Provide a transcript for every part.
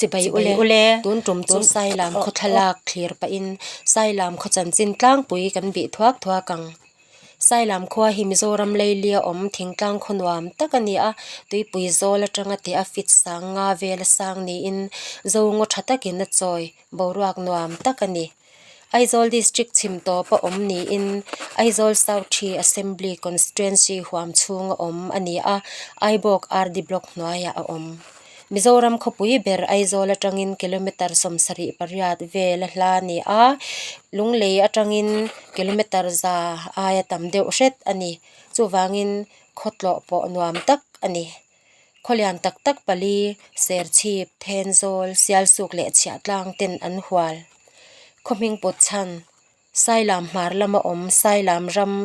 Chibai ule, tun tum chu Sailam khaw thlalak thlir pahin Sailam khaw chanchin tlangpui kan bih thuak thuak ang. Sailam khua hi Mizoram leilia awm thingtlang khaw nuam tak a ni a, tuipui zawl atanga teh a fit sang nga vel a sang niin Zongaw tha takin a chawi boruak nuam tak a ni. Aizawl District chhim tawp a awm niin Aizawl South Ṭhi Assembly Constituency huam chhunga awm a ni a, Aibawk RD Block hnuaiah a awm. Mizoram khawpui ber Aizawl atangin kilometre 78 vel a hla a ni a, Lunglei atangin kilometre za aia tam deuh hret a ni. Chuvangin khawtlawh pawh nuam tak a ni. Khawlian tak tak pali, Serchhip, Thenzawl, Sialsuk leh Chhiahtlang ten an hual. Khawhming pawt chhan, Sailam hmar lama awm Sailam ram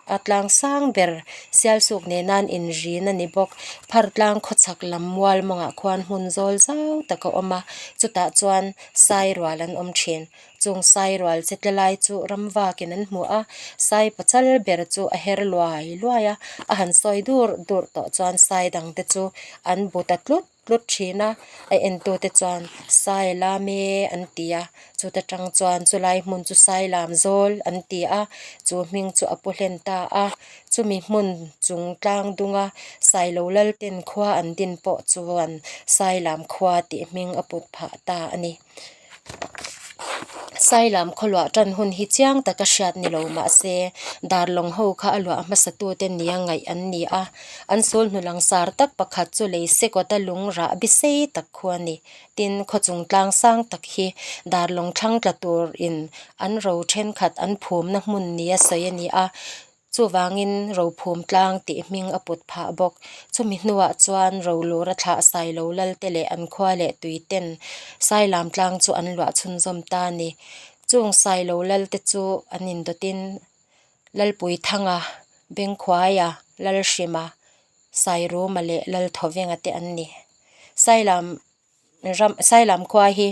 a tlang sang ber Sialsuk nena an inrin a ni bawk. Phar tlang khawchhak lam mual mawngah khuan hmun zawl zau tak a awm a, chutah chuan sai rual an awm thin. Chung sai rual che tle lai chu ram vakin an hmu a, sai pachal ber chu a her luai luai a, a han sawi dur dur tawh chuan sai dang te chu an bu ta tlut tlut thin a, a entute chuan sai lam e an ti a, chuta tang chuan chulai hmun chu sai lam zawl an ti a, chu hming chu a pu hlen ta a, chumi hmun chung tlang dunga Sailo Lalten khua an din pawh chuan sai lam khua tih hming a put phah ta a ni. Sailam khawluah tan hun hi chiang taka hriat ni lo mah se, Darlawng ho kha a luah hmasatute nia ngaih an ni a. An sul hnu langsar tak pakhat chu lei sekawta lung rah bi sei tak khu a ni. Tin, khawchung tlang sang tak hi Darlawng thlang tla turin an ro thenkhat an phumna hmun nia sawi a ni a. Chuvangin Rophum tlang tih hming a put phah bawk. Chumi hnuah chuan Rolura thlah Sailo Lalte leh an khua leh tuiten Sailam tlang chu an luah chhunzawm ta a ni. Chung Sailo Lalte chu an indawtin Lalpuithanga, Bengkhuaia, Lalhrima, Sairuma leh Lalthawvenga te an ni. Sailam ram Sailam khua hi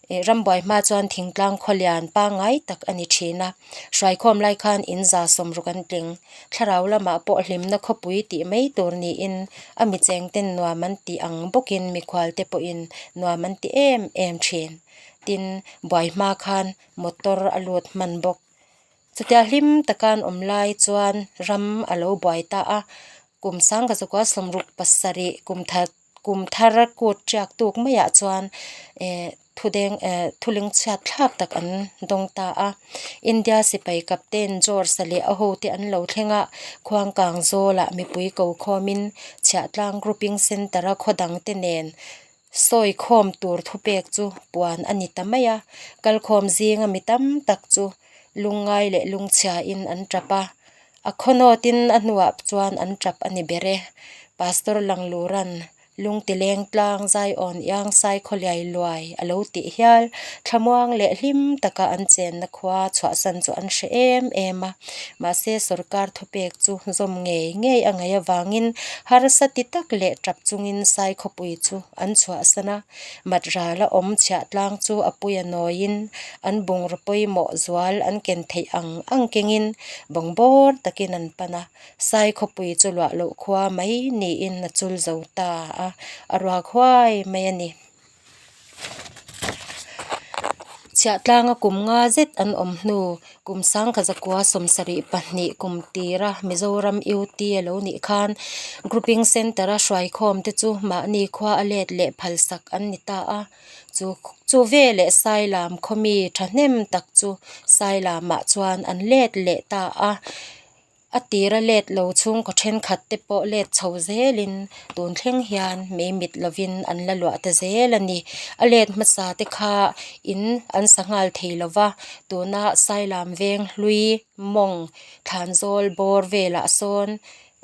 ih rambuai hma chuan thingtlang khawlian pangngai tak a ni thin a hruaikhawm lai khan in za sawmruk an tling thlarau lamah pawh hlimna khawpui tih mai tur niin a mi cheng ten nuam an tih ang bawkin mikhual te pawhin nuam an ti em em thin tin buai hma khan motor a lut hman bawk chutia hlim taka an awm lai chuan ram a lo buai ta a kum sangkhat zakua sawmruk pasarih kum that. Kum thar kut tiak tuk maiah chuan eh thu deng eh thu ling chhiat thlak tak an dawng ta a. India sipai captain George a leh a ho te an lo thleng a, Khuangkang zawlah mipui ko khawmin Chhiahtlang Grouping Centre a khaw dang te nen sawi khawm tur thupek chu puan a ni ta mai a. Kalkhawm zinga mi tam tak chu lungngai leh lungchhiain an tap a. A khawnawtin a hnuah chuan an tap a ni ber e. Pastor Langluran Lungtileng tlang Zion iang sai khawliai luai a lo tih hial thlamuang leh hlim taka an chenna khua chhuahsan chu an hre em em a. Mahse sorkar thupek chu zawm ngei ngei a ngaih avangin harsa ti tak leh tap chungin sai khawpui chu an chhuahsan a. Mat ral a awm chhiah tlang chu a pui a nawiin an bungraw pawimawh zual an ken theih ang ang kengin bangbawr takin an pan a, Sai khawpui chu luah loh khua mai niin a chul zo ta a, a ruak huai mai a ni. Chhiah tlanga kum nga zet an awm hnu kum sangkhat zakua 72 kum tira Mizoram UT a lo nih khan Grouping Centre a hruaikhawm te chu mahni khua a let leh phalsak an ni ta a, chu chu veleh Sailam khawmi thahnem tak chu Sailamah chuan an let leh ta a. A tira let lo chhungkaw thenkhat te pawh let chho zelin tun thleng hian mei mit lovin an la luah ta zel a ni. A let hmasa te kha in an sa nghal thei lo va, tuna Sailam veng hlui mawng thlanzawl bawr velah sawn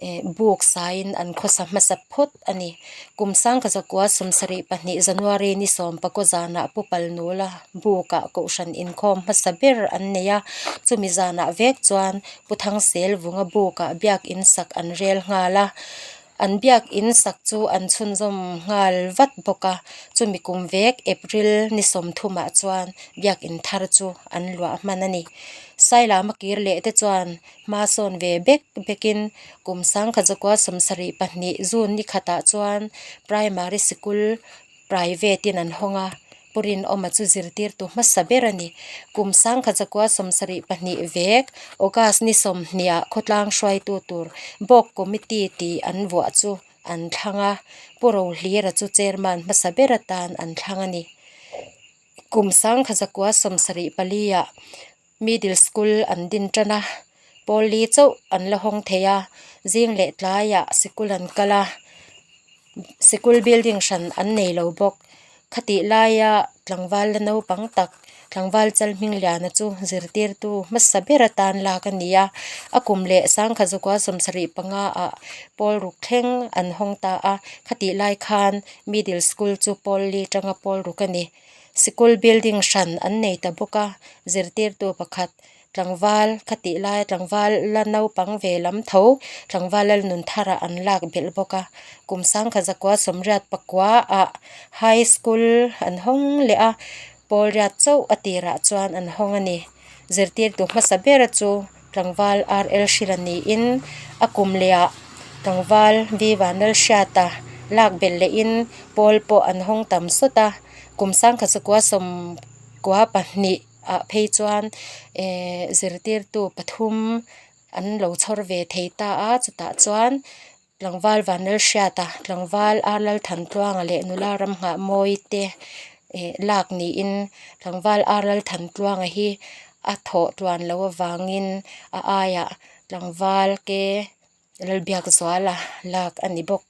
eh buk saiin an khawsa hmasa phawt a ni. Kum sangkhat zakua 72 January ni sawmpakaw zanah Pu Palnula bukah kohhran inkhawm hmasa ber an nei a, chumi zanah vek chuan Pu Thangsel vunga bukah biakin sak an rel nghal a, an biakin sak chu an chhunzawm nghal vat bawk a, chumi kum vek April ni sawmthumah chuan biakin thar chu an luah hman a ni. Sailama kir leh te chuan hma sawn ve bek bekin kum sangkhat zakua 72 June ni khatah chuan Primary Sikul. Private in an hawng a, Pu Rinawma chu zirtirtu hmasa ber a ni. Kum sangkhat zakua 72 vek August ni sawmhnih ah khawtlang hruaitu tur Bawk Committee tih an vuah chu an thlang a, Pu Rohlira chu Chairman hmasa ber atan an thlang a ni. Kum sangkhat zakua 74 ah Middle School an din tan a, pawl li chauh an la hawng thei a, zing leh tlaiah sikul an kal a, sikul building hran an nei lo bawk. Khatih laia tlangval la naupang tak tlangval chal hming liana chu zirtirtu hmasa ber atan lak a ni a, a kum leh sangkhat zakua 75 ah pawl ruk thleng an hawng ta a, khatih lai khan middle school chu pawl li tanga pawl ruk a ni. Sikul building hran an nei ta bawk a, zirtirtu pakhat tlangval khatih laia tlangval la naupang ve lam tho tlangval Lalnuntharah an lak belh bawk a, kum sangkhat zakua 89 ah high school an hawng leh a, pawl riat chauh a tirah chuan an hawng a ni. Zirtirtu hmasa ber chu tlangval RL Hrila niin a kum leh ah tlangval V Vanlalhriata lak belh lehin pawl pawh an hawng tam sawt a, kum sangkhat zakua 92 ah phei chuan ehh zirtirtu pathum an lo chhawr ve thei ta a chutah chuan tlangval Vanlalhriata tlangval a Lalthantluanga leh nula Ramnghahmawii te eh lak niin tlangval a Lalthantluanga hi a thawh tluan loh avangin a aiah tlangval ke Lalbiakzuala lak a ni bawk.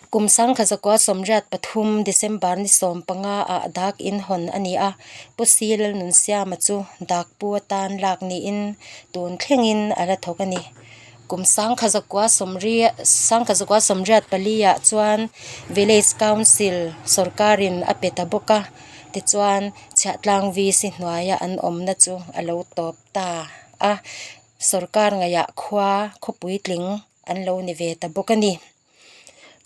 Kum sangkhat zakua 83 December ni 15 ah dak in hawn a ni a, Pu Si Lalnunsiama chu dak pu atan lak niin tun thlengin a la thawk a ni. Kum sangkhat zakua sawmriat sangkhat zakua 84 ah chuan Village Council sorkarin a pe ta bawk a, tichuan Chhiahtlang VC hnuaia an awmna chu a lo tawp ta a, sorkar ngaihah khua khawpuitling an lo ni ve ta bawk a ni.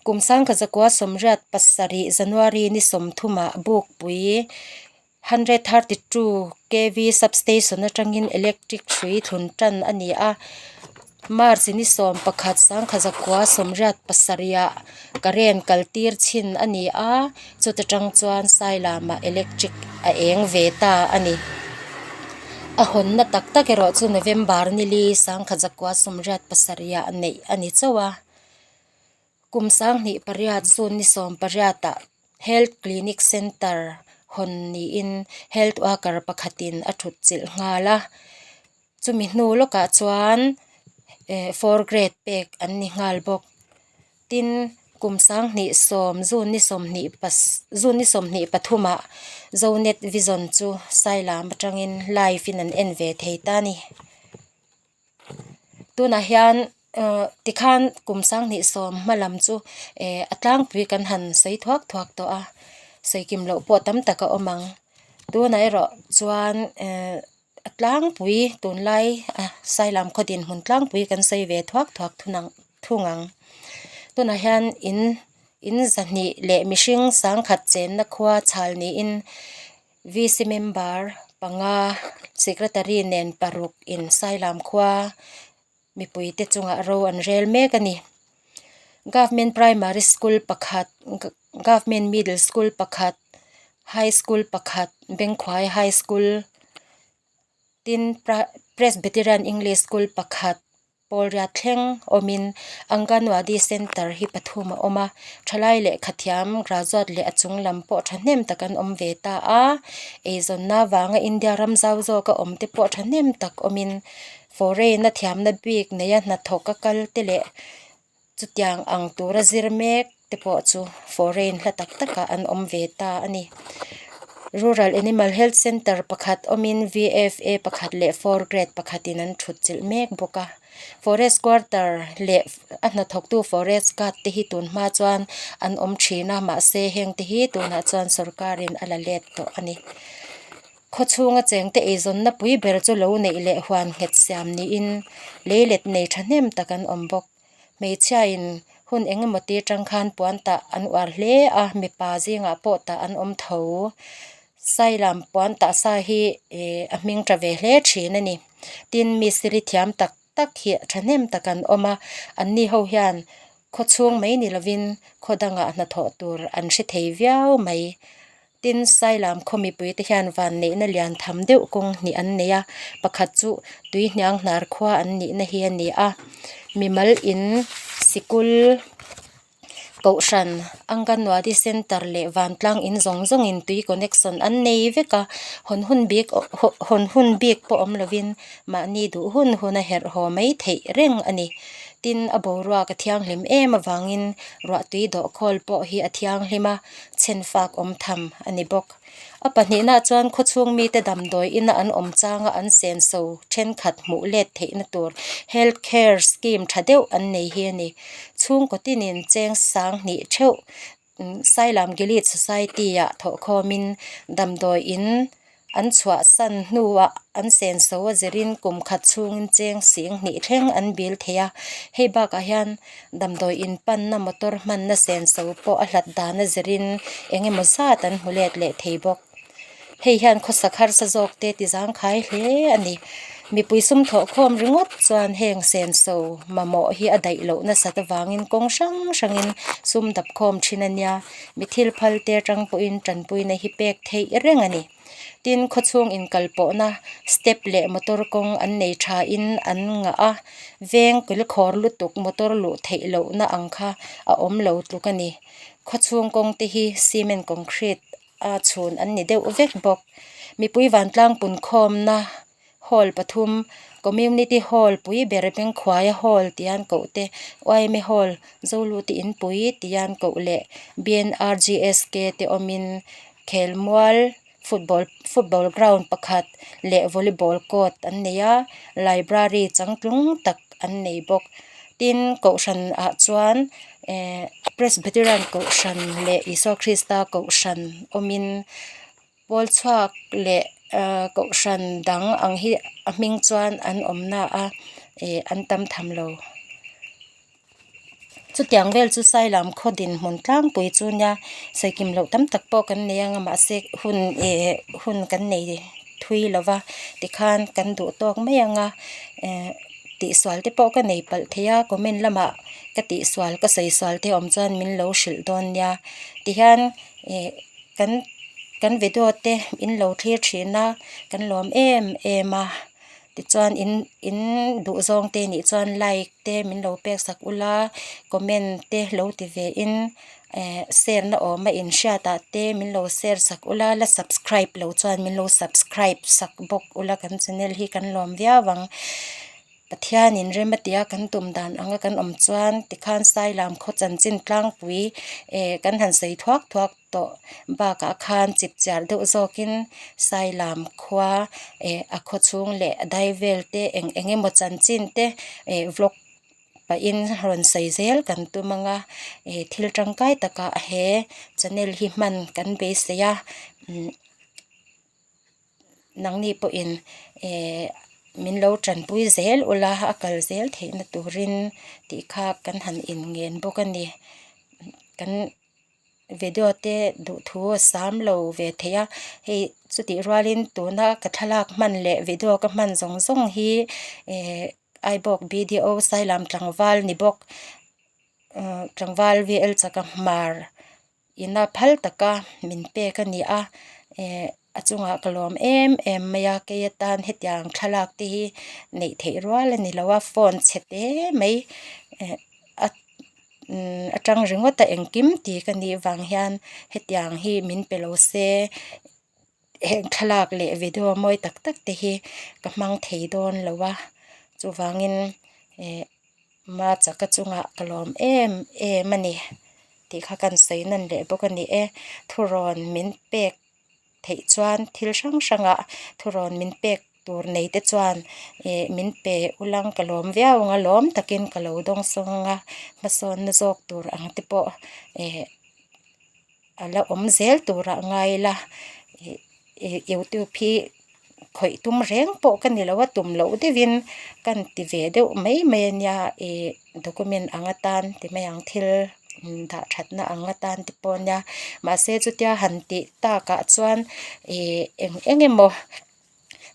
Kum sangkhat zakua 87 January ni 30 ah Bukpui 132 kv substation atangin electric hrui thlun tan a ni a, March ni 11 sangkhat zakua 87 ah current kal tir chhin a ni a, chuta tang chuan Sailamah electric a eng ve ta a ni. A hawnna tak tak erawh chu November ni li sangkhat zakua 87 ah neih a ni chauh a. Kum 2008 June ni 18 ah Health Clinic Centre hawn niin Health Worker pakhatin a thut chilh nghal a. Chumi hnu lawkah chuan eh four grade pek an ni nghal bawk. Tin, kum 2010 June ni sawmhnih pas June ni 23 ah Zonet Vision chu Sailam atangin live in an en ve thei ta a ni. Tunah hian ehh tikhan kum 2010 hma lam chu eh a tlangpui kan han sawi thuak thuak tawh a, sawi kim loh pawh tam tak a awm ang. Tunah erawh chuan ehh a tlangpui tunlai a Sailam khaw dinhmun tlangpui kan sawi ve thuak thuak thun ang thung ang. Tunah hian in in zahnih leh mihring sangkhat chenna khua chhal niin VC member panga secretary nen paruk in Sailam khua mipuite chungah ro an rel mek a ni. Government primary school pakhat government middle school pakhat high school pakhat Bengkhuai high school tin presbyterian english school pakhat pawl riat thleng awmin anganwadi center hi pathum a awm a thalai lehkha thiam graduate leh a chung lam pawh thahnem tak an awm ve ta a eizawnna vanga India ram zau zawk a awm te pawh thahnem tak awmin foreign a thiamna bik neia hnathawk a kal te leh chutiang ang tura zir mek te pawh chu foreign hla tak takah an awm ve ta a ni. Rural Animal Health Centre pakhat awmin V_F_A pakhat leh four grade pakhatin an thut chilh mek bawk a. Forest quarter leh a hnathawktu forest guard te hi tun hma chuan an awm thin a mahse heng te hi tunah chuan sorkarin a la let tawh a ni. Khaw chhunga chengte eizawnna pui ber chu lo neih leh huan nghet siam niin leilet nei thahnem tak an awm bawk. Hmeichhiain hun eng emaw ti atang khan puan tah an uar hle a, mipa zingah pawh tah an awm tho. Sailam puan tah sa hi eh a hming tha ve hle thin a ni. Tin mistiri thiam tak tak hi thahnem tak an awm a, anni ho hian. Khaw chhung mai ni lovin khaw dangah hnathawh tur an hre thei viau mai. Tin, Sailam khaw mipui te hian vanneihna lian tham deuh kawng hnih an nei a, pakhat chu tui hniang hnar khua an nihna hi a ni a, mimal in sikul Kohhran, Anganwadi Centre leh vantlang in zawng zawngin tui connection an nei vek a, hawn hun bik hawn hun bik pawh awm lovin mahni duh hun hun a herh haw mai theih reng a ni. Tin, a boruak a thianghlim em avangin ruahtui dawhkhawl pawh hi a thianghlim a, chhen fak awm tham a ni bawk. A pahnihna chuan khawchhung mite damdawi ina an awm changa an senso thenkhat hmuh let theihna tur Health Care Scheme tha deuh an nei hi a ni. Chhungkaw tinin cheng sang hnih theuh Sailam Gilead Society-ah thawhkhawmin damdawi in An chhuahsan hnuah an senso a zirin kum khat chhungin cheng sing hnih thleng an bil thei a. Hei bakah hian damdawi in panna motor hmanna senso pawh a hlat dan a zirin eng emaw zat an hmu let leh thei bawk. Hei hian khawsak harsa zawk te ti zangkhai hle a ni. Mipui sum thawhkhawm ringawt chuan heng senso mamawh hi a daih loh nasat avangin kawng hrang hrangin sum dapkhawm thin a nia. Mi thil phal te atang pawhin tanpuina hi pek theih reng a ni. Tin, khawchhung inkal pawhna step leh motor kawng an nei tha in an ngah a, veng kilkhawr lutuk motor luh theih lohna ang kha a awm lo tluk a ni. Khawchhung kawng te hi cement concrete a chhun an ni deuh vek bawk. Mipui vantlang punkhawmna Hall pathum, Community Hall pui ber Bengkhuaia Hall tih an koh te, yma Hall, Zolute Inpui tih an koh leh BNRGSK te awmin khelmual football football ground pakhat leh volleyball court an nei a, library changtlung tak an nei bawk. Tin, kohhran ah chuan ehh Presbyterian kohhran leh Isua Krista kohhran awmin Pawl chhuak leh ahh kohhran dang ang hi a hming chuan an awm na a ih an tam tham lo. Chutiang vel chu Sailam khaw dinhmun tlangpui chu nia sawikim loh tam tak pawh kan nei anga mahse hun ih hun kan nei thui lo va tikhan kan duh tawk mai anga eh tihsual te pawh ka nei palh thei a comment lamah ka tihsual ka sawi sual te awm chuan min lo hrilh dawn nia tihian ih kan kan video te in lo thlir thin a kan lawm em em a tichuan in in duh zawng te nih chuan like te min lo pek sak ula comment te lo ti ve in eh share na awm a in hriat ah te min lo share sak ula la subscribe lo chuan min lo subscribe sak bawk ula kan channel hi kan lawm viau ang. Pathianin rem a tia kan tum dan anga kan awm chuan tikhan Sailam khaw chanchin tlangpui eh kan han sawi thuak thuak tawh bakah khan chip chiar deuh zawkin Sailam khua eh a khaw chhung leh a dai vel te eng eng emaw chanchin te eh vlog pahin rawn sawi zel kan tum anga eh thil tangkai takah he channel hi hman kan beisei a umm. Nangni pawhin eh min lo tanpui zel ula a kal zel theihna turin tih kha kan han inngen bawk a ni. Kan video te duhthu a sam lo ve thei a, hei chutih rualin tuna ka thlalak hman leh video ka hman zawng zawng hi eh Aibawk BDO Sailam tlangval ni bawk tlangval VL chaka hmar. Ina phal taka min pek a ni a eh a chungah ka lawm em em mai a kei atan hetiang thlalak te hi neih theih rual a ni lo a phone chhe te mai eh a umm atang ringawt a engkim ti ka nih vang hian hetiang hi min pe lo se heng thlalak leh video mawi tak tak te hi ka hmang thei dawn lo a chuvangin eh. Machaka chungah ka lawm em em a ni tih kha kan sawi nawn leh bawk a ni e. Thurawn min pek theih chuan thil hrang hrangah thurawn min pek tur nei te chuan ih min pe ulang ka lawm viau ang a lawm takin ka lo dawng sawng ang a hmasawnna zawk tur ang te pawh ih a la awm zel turah ngai ila ih ih youtube hi khawih tum reng pawh ka ni lo a tum loh deuhin kan ti ve deuh mai mai a nia ih document ang atan ti mai ang thil dah thatna ang atan te pawh a nia mahse chutia han tih takah chuan ih eng eng emaw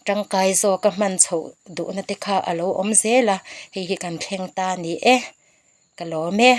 tangkai zawka hman chhoh duhna te kha a lo awm zel a hei hi kan thleng ta a ni e ka lawm e.